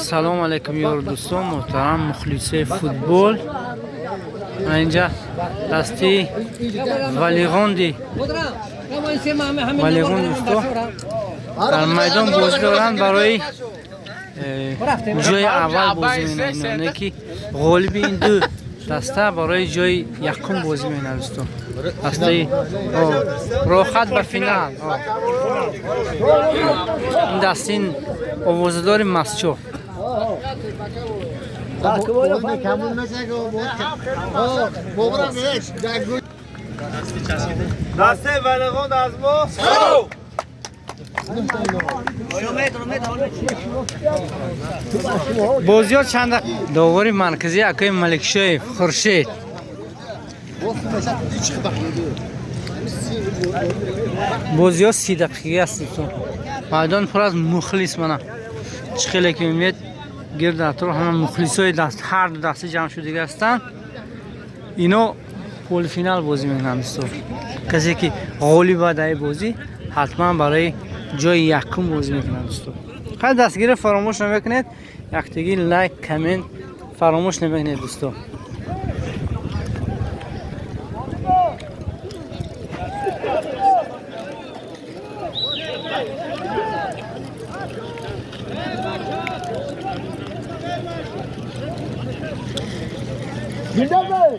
Салом алейкум, ёру дӯстон, муҳтарам мухлисои футбол. Инҷа дасти Валиғонди Валиғон, дӯсто, дар майдон бозӣ доранд, барои ҷои аввал бозӣ менамоянд, ки ғолиби ин ду даста барои ҷои якум бозӣ менамоянд, дӯсто. Дастаи роҳхат ба финал. Ин дастин овозадори Масчо. Дастаи Валиғонд аз мо. Бозиҳо чанд довари марказӣ акои Маликшоев Хуршед. Бозиҳо 30 дақиқа аст. Майдон пур аз мухлис. Мана, чӣ хеле ки мебинед, гирд атроф ҳама мухлисои даст ҳар ду дасти ҷамъ шудига ҳастанд. Ино полуфинал бозӣ мекунанд, дӯсто. Касе ки ғолиб дар ин бозӣ, ҳатман барои ҷои якум бозӣ мекунанд, дӯсто. Хай, дастгирӣ фаромӯш намекунед, яктагӣ лайк, коммент фаромӯш намекунед, дӯсто. Зинда бей!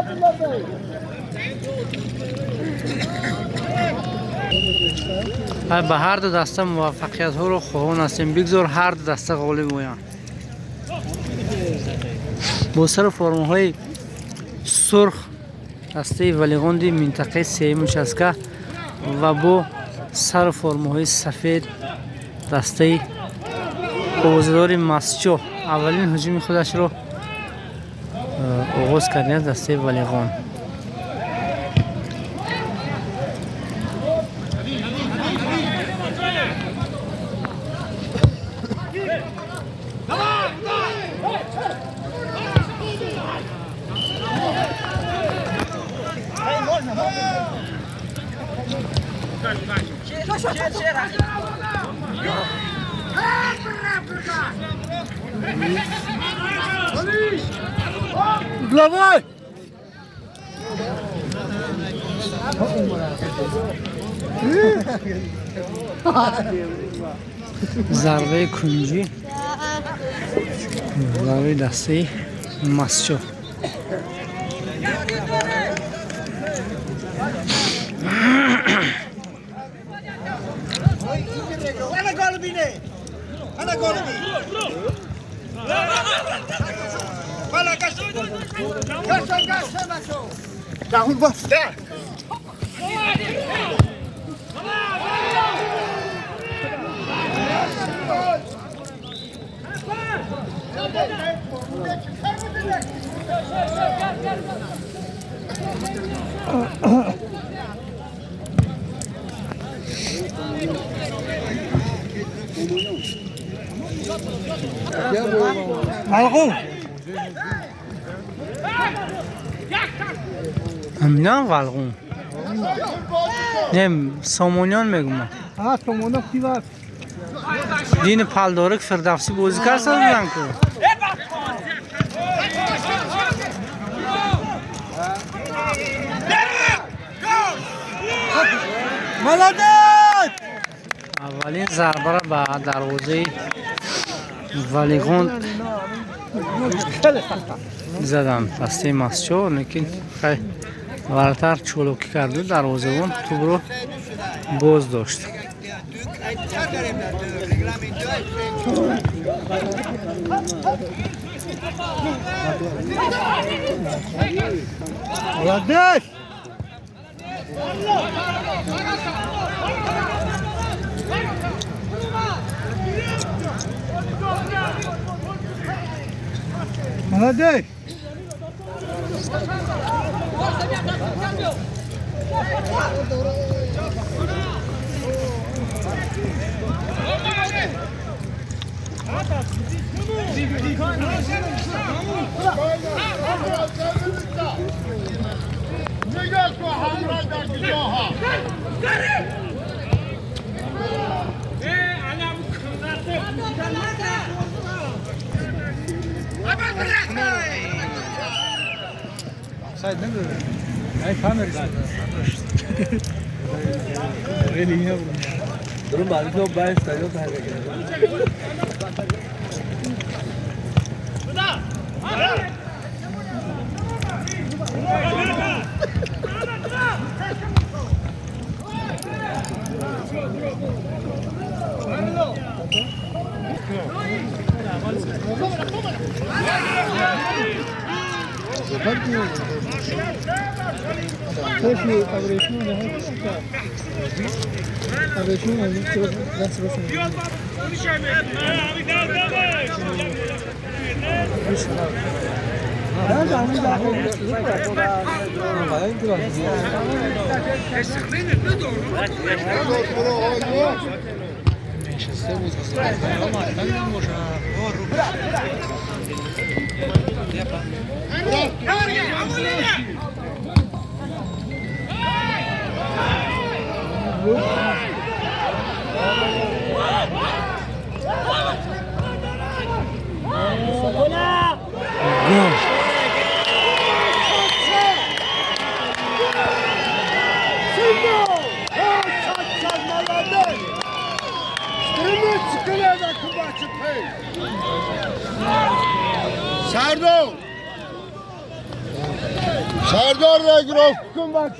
Зинда бей! Ба ҳар ду даста муваффақиятҳоро хоҳон ҳастем. Бигзор ҳар ду даста ғолиб оянд. Бо сару формаҳои сурх дастаи Валиғонди минтақаи сеюм участка ва бо сару формаҳои сафед дастаи овозадори Масчоҳ. Аввалин ҳуҷуми худашро оғоз кардааст дастаи Валиғон. Угловой! Зарбаи кунҷӣ, зарбаи дастаи Масчо. Ana golbine! Ana golbi! Bala gasha! Gasha gasha bacho! Rahul bas! Валғун ҳаминам, Валғун не, Сомониён мегумам. Сомона кивас. Дини палдорик Фирдавсӣ бозӣ карса буданд ку. Молодец! Аввалин зарбаро ба дарвозаи Валиғон заданд дастаи Масчо, лекин хай, варатар чолокӣ карду дарвозабон тӯбро боз дошт. Молодец! Молодец! Гол! Serdar! Serdar da grafkın bak.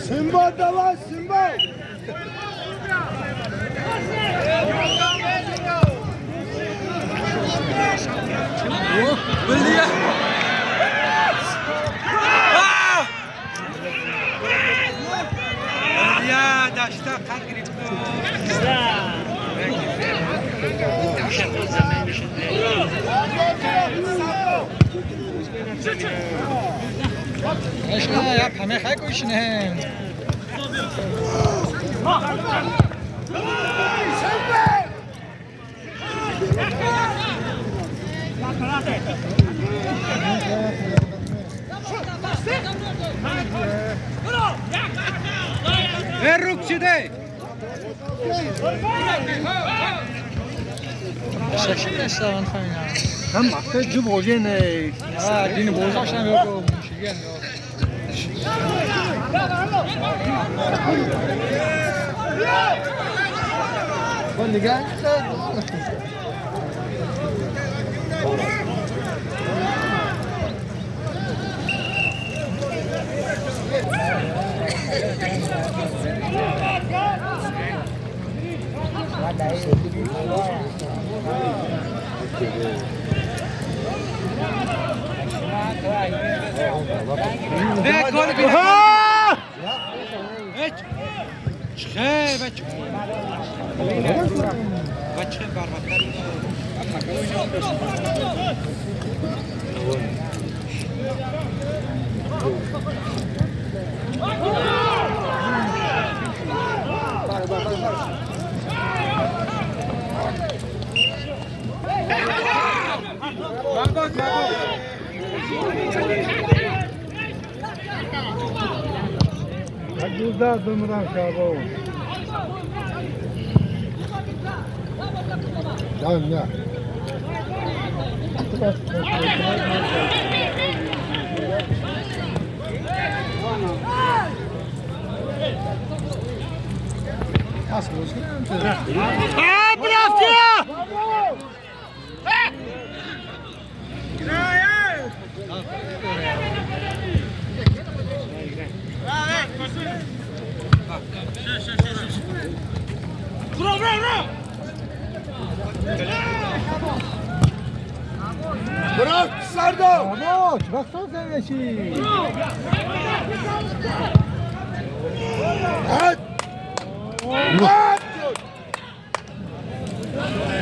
Simba da var Simba! Bırak Serdar! Bravo! Baksana sen de şey. At! At!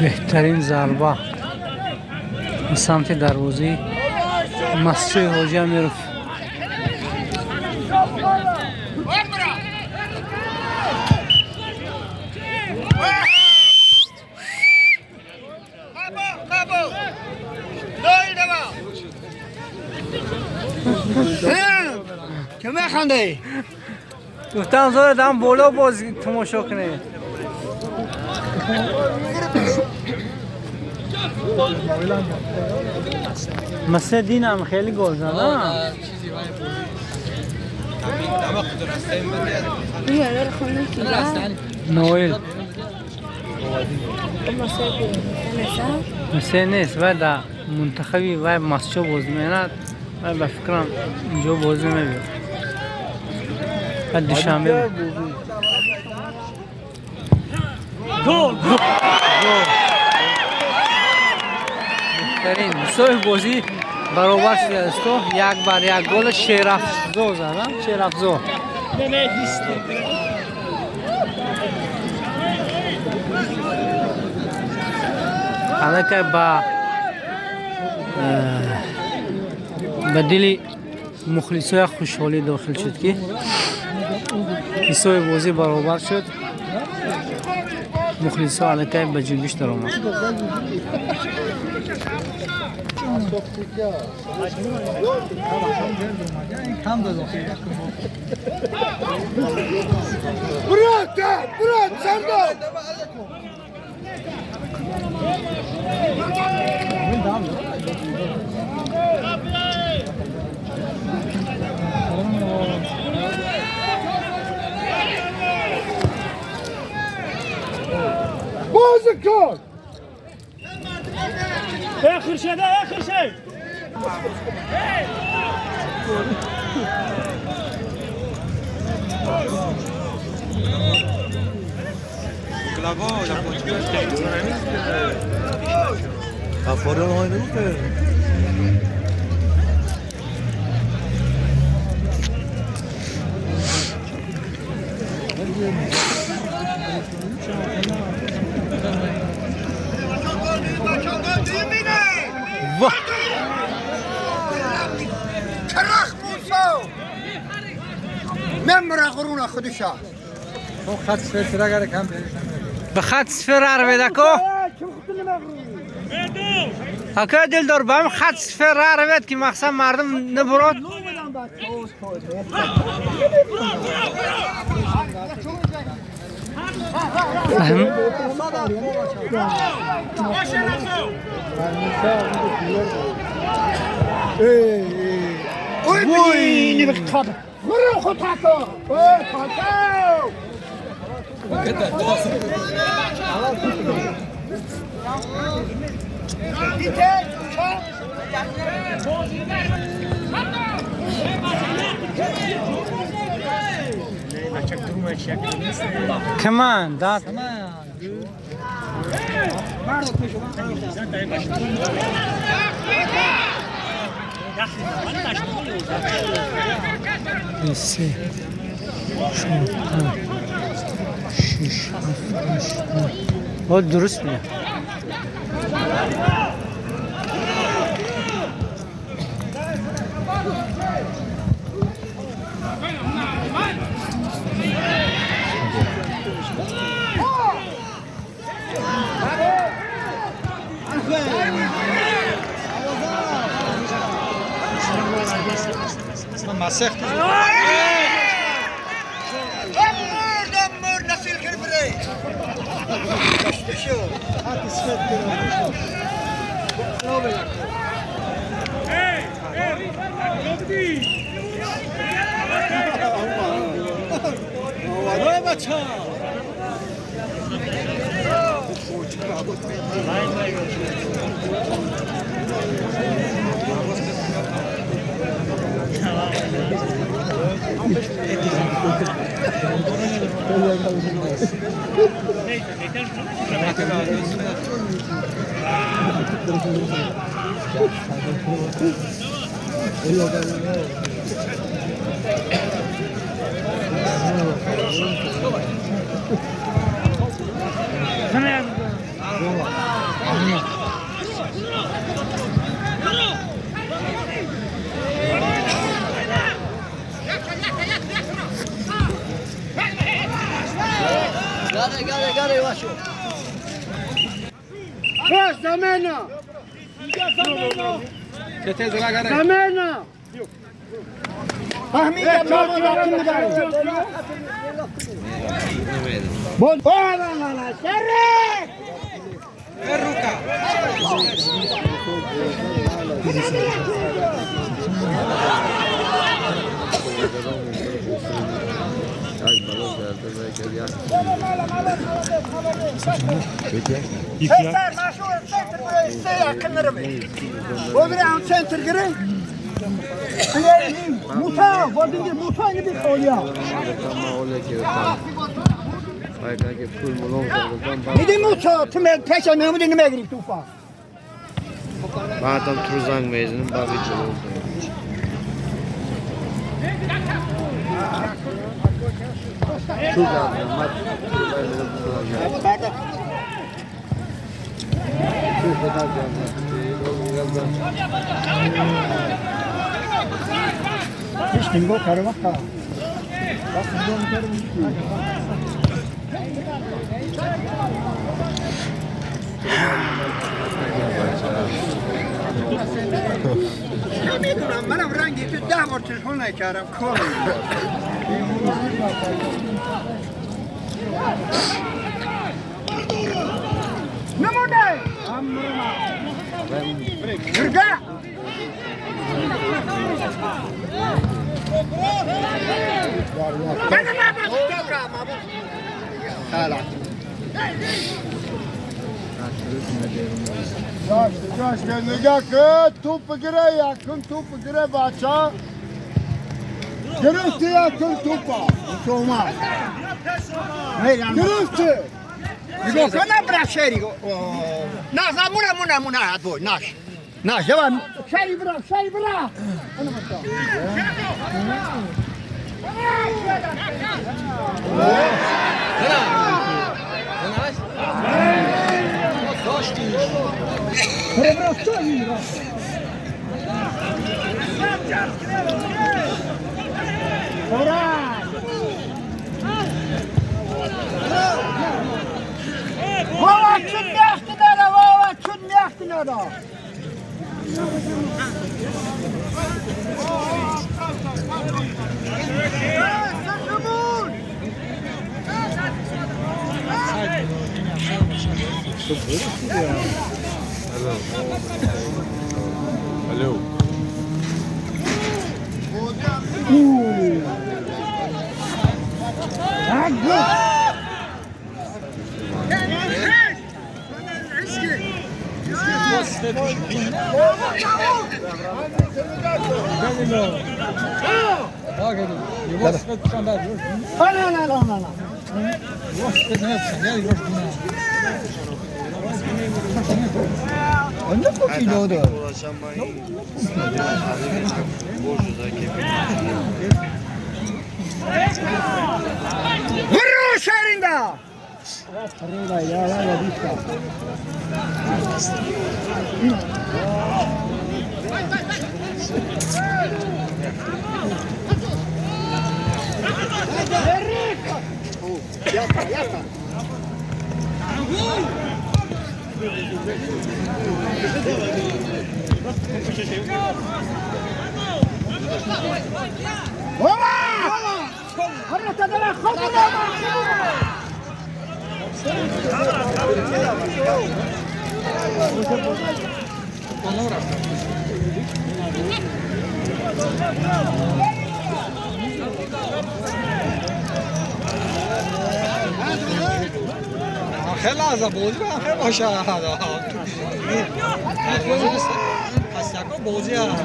Беҳтарин зарба ба самти дарвозаи Масҷиди Ҳоҷи Амиров. Гуфтам зора дам боло боз тамошо кунед. مثل دینم خیلی گل زد. نوئل مثل نیست و در منتخبی و مسچو بازی میند و به فکرم اینجا بازی نمیاد. دوشنبه گل گل беҳтарин ҳисоби бозӣ баробар шудааст. 1-1 гол Шерафзо зад. Шерафзо аллакай ба дили мухлисоя хушҳолӣ дохил шуд, ки ҳисоби бозӣ баробар шуд. Мухлисо аллакай ба ҷунбиш даромад. Bırak da, bırak Serdar. Bozuk kol. آخر شيء، ده آخر شيء. چرخ موسا نمره غرونه خودشا خط سفر کم به خط سفر رو کو اکا دلدار به هم خط سفر رو که مقصد مردم نبرد. Come on, that. سه 4 5 6 7 8 9 درست میاد. Баъдам туру занг мезанам, ба видео. نمیدونم منم رنگی تو 10 بار تلفن نکردم کار. نمونه گرگه نگاه کن توپ گره یکم توپ گره بچه گرفتی یکم توپ گرفتی نگاه کن نه برا شهری نه نه مونه مونه مونه بوی نش نه جوان شهری برا شهری برا بابا چون میخت داره بابا چون میخت نداره. Алло. Vurur şehrinde. خیلی از بازی به خیلی باشه پس یکا بازی هست.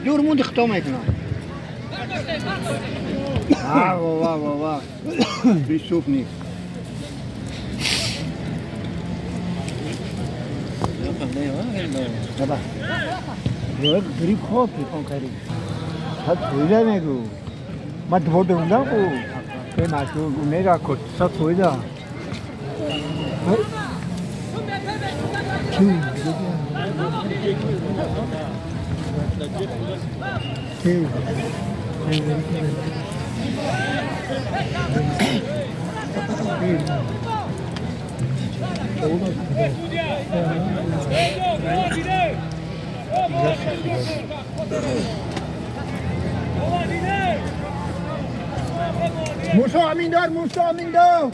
دور موند ختام میکنم. واه واه واه واه بیسوف نیست. بابا غریب خواب تلفن کردی. صد فایده میگو. من دوباره دوندم کو. که نشو میرا کت صد فایده. چی؟ چی؟ موسی امیندار، موسی امیندار.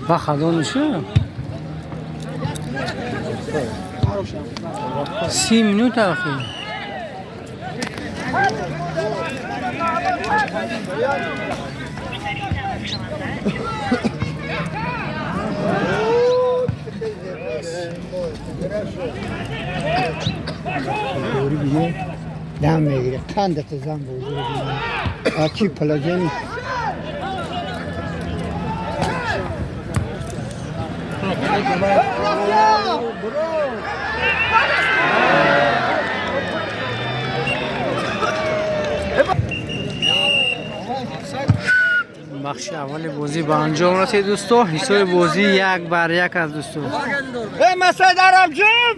Вақт 30 минут ахи. دم میگیره قندت زن بوده آکی پلاجنی бахши аввали бозӣ ба анҷом расид дӯсто. Ҳисоби бозӣ 1-1 аст дӯсто. Эй масай дарам ҷим.